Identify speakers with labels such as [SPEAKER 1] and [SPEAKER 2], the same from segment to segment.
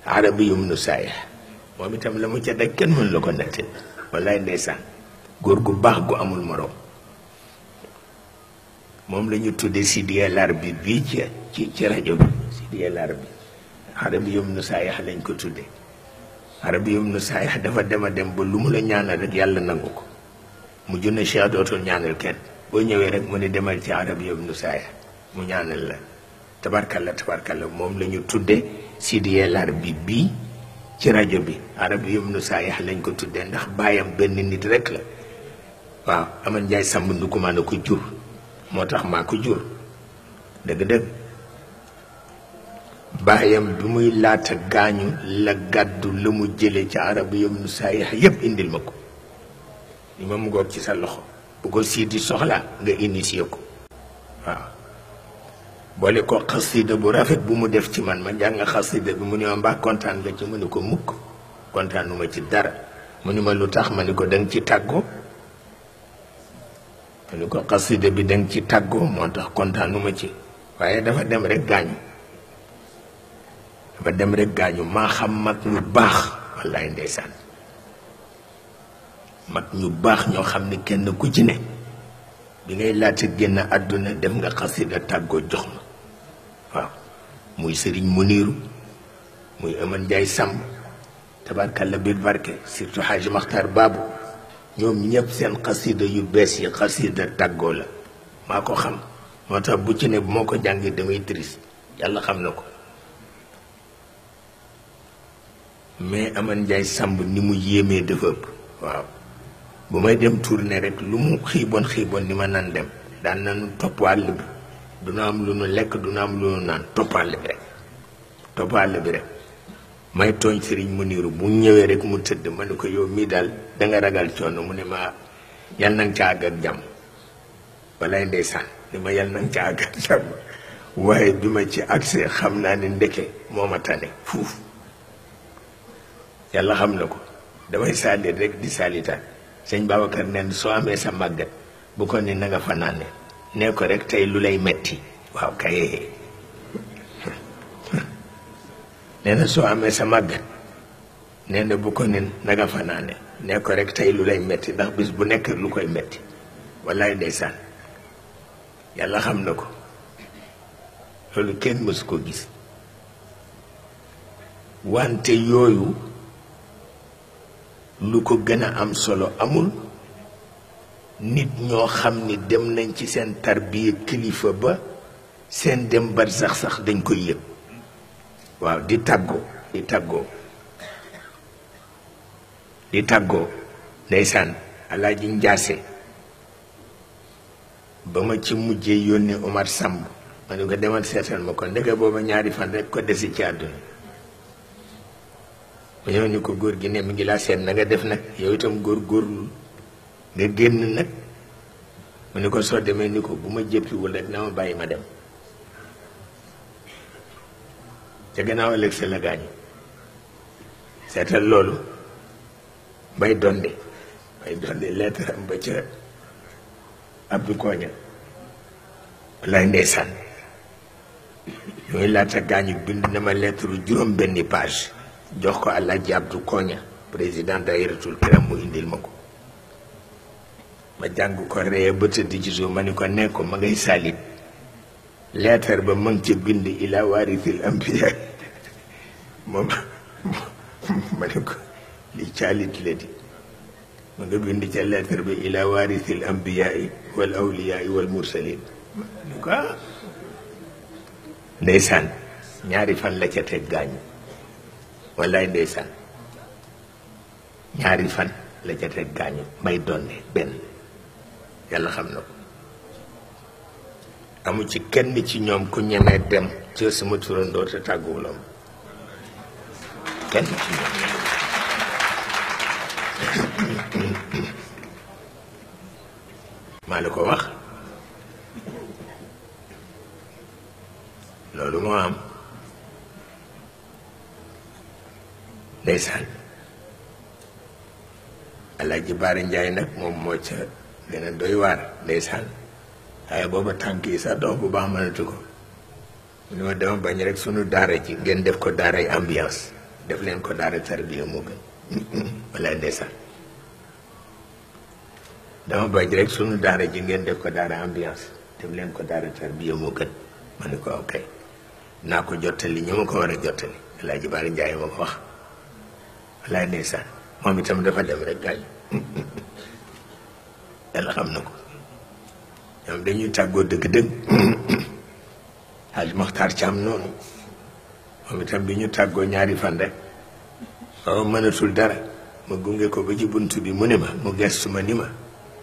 [SPEAKER 1] arabiyum nu saaya moom itam la mu ca daj kenn mën la ko nettali wallaay ndeysaan góor gu baax gu amul morom moom la ñu tuddee Sidiya Larbi bii ci rajo bi Sidiya Larbi arabiyum nu saaya lañ ko tuddee arabiyum nu saaya dafa dem a dem ba lu mu la ñaanal rek yàlla nangu ko mu junne Cheikh dootul ñaanal kenn boo ñëwee rek mu ne demal ci arabiyum nu saaya mu ñaanal la tabarkalla moom la ñu tuddee Sidiya Larbi bii ci rajo bi arabiyum nu saaya lañ ko tuddee ndax baayam benn nit rek la waaw Aman Njaay Samb ndukumaan a ko jur moo tax maa ko jur dëgg-dëgg baayam bi muy laata gaañu la gàddu la mu jële ci arabiyum nu saaya yépp indil ma ko ni ma mu ngoog ci sa loxo bu ko Sidi soxla nga initié ko waaw boole ko xasida bu rafet bu mu def ci man ma jàng xasida bi mu ne ma mbaa kontaan nga ci mu ne ko mukk kontaanuma ci dara mu ne ma lu tax ma ne ko danga ci tàggoo ma ne ko xasida bi danga ci tàggoo moo tax kontaanuma ci waaye dafa dem rek gaañu maa xam mag ñu baax wallaay ndeysaan mag ñu baax ñoo xam ne kenn ku ci ne bi ngay laata génn àdduna dem nga xasida tàggoo jox ma waaw muy sëriñ Muniiru muy Aman Njaay Samb tabarkalla biir barke surtout Haji Maxtar Baabu ñoom ñëpp seen xasida yu bees yi xasida tàggoo la maa ko xam moo tax bu ci ne bu moo ko jàngee damay triste yàlla xam na ko mais Aman Njaay Samb ni mu yéemee dafa ëpp waaw bu may dem tournée rek lu mu xiiboon ni ma nan dem daan nañu topp àll bi du na am lu nu lekk du na am lu nu naan topp àll bi rek may tooñ sëriñ Muniiru bu ñëwee rek mu tëdd ma ne ko yow mii daal danga ragal coono mu ne ma yal na nga ca àgg ak jàmm walaay ndeysaan ni ma yal na nga ca àgg ak jàmm waaye bi ma ci accès xam naa ne ndeke moo ma tane fuuf yàlla xam na ko damay saalit rek di saalitaan sëñ Babacar nen soo amee sa màggat bu ko ni na nga fanaane nee ko rek tey lu lay metti waaw kay nee na soo amee sa màggat nee na bu ko ni na nga fanaane nee ko rek tey lu lay metti ndax bis bu nekk lu koy metti wallaay ndeysaan yàlla xam na ko loolu kenn mësu ko gis wante yooyu lu ko gën a am solo amul nit ñoo xam ni dem nañ ci seen tarbiya kilifa ba seen dem bar sax dañ koy yëg waaw di tàggoo ndeysaan Alaaji Njaase ba ma ci mujjee yónni Omar Samb ma ne ko demal seetal ma ko ndeke booba ñaari fan rek ko desi ci àdduna ma ñëw ni ko góor gi ne mi ngi laa seet na nga def nag yow itam góorgóorlu nga génn nag mu ni ko soo demee ni ko bu ma jëppiwul rek na ma bàyyi ma dem ca gannaaw ëllëg sa la gaañu seetal loolu bay donde lettre am ba ca Abdou Koña wallaay ndeysaan ñooy laata gaañu bind na ma lettre juróom benni page jox ko Alaaji Abdou Koña président Daayiratul Kiram mu indil ma ko ma jàng ko ree ba tëdd ci suuf ma ni ko ne ko ma ngay salit lettre ba ma ngi ca bind ila waarisil ambiya moom ma ni ko li caalit la di ma nga bind ca lettre bi ila waarisil ambiyaai wal awliyaai wal mursalin ni ko ndeysaan ñaari fan la ca teg gaañu wallaay ndeysaan ñaari fan la ca teg gaañu may donne benn yàlla xam na ko amu ci kenn ci ñoom ku ñemee dem ci sama turandoo te tàgguwulam kenn ci ñoom maa la ko wax loolu moo am ndeysaan Alaaji Baara Njaay nag moom moo ca gën a doy waar ndeysaan waaye booba tànk yi sax dox bu baax mënatu ko mu ne ma dama bañ rek sunu daara ji ngeen def ko daaray ambiance def leen ko daara tarbiya moo gën wala ndeysaan dama bañ rek sunu daara ji ngeen def ko daara ambiance def leen ko daara tarbiya moo gën ma ne ko ok naa ko jottali ñi ma ko war a jottali Alaaji Baara Njaay ma ko wax wala ndeysaan moom itam dafa dem rek gaañ yàlla xam na ko ñoom dañuy tàggoo dëgg-dëgg Haaj Maxtaar Caam noonu moom itam bi ñu tàggoo ñaari fan rek waaw mënatul dara ma gunge ko ba ci bunt bi mu ne ma mu gestu ma ni ma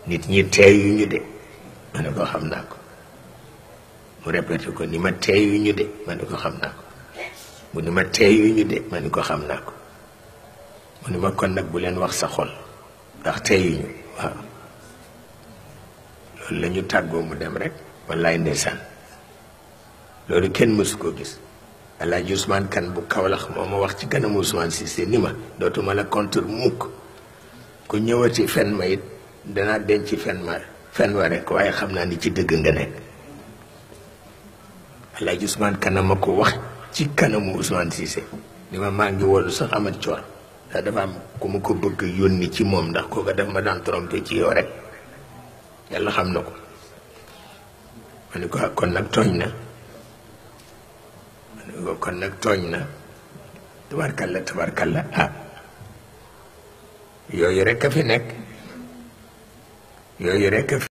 [SPEAKER 1] nit ñi teeyu ñu de ma ne ko xam naa ko mu répété ko ni ma teeyu ñu de ma ne ko xam naa ko mu ni ma teeyu ñu de ma ne ko xam naa ko mu ni ma kon nag bu leen wax sa xol ndax teeyu ñu waaw loolu la ñu tàggoo mu dem rek wallaay ndeysaan loolu kenn mësu koo gis Alaaji Ousmane Kan bu Kawlax moo ma wax ci kanamu Ousmane Cissé ni ma dootuma la contre mukk ku ñëwati fen ma it danaa denc fen wa rek waaye xam naa ni ci dëgg nga nekk Alaaji Ousmane Kan ma ko wax ci kanamu Ousmane Cissé ni ma maa ngi wóolu sax amat coor ndax dafa am ku ma ko bëgg yónni ci moom ndax kooka daf ma daan trompé ci yow rek yàlla xam na ko ma ne ko kon nag tooñ na kon nag tooñ na tabarkalla ah yooyu rek a fi nekk yooyu rek a fi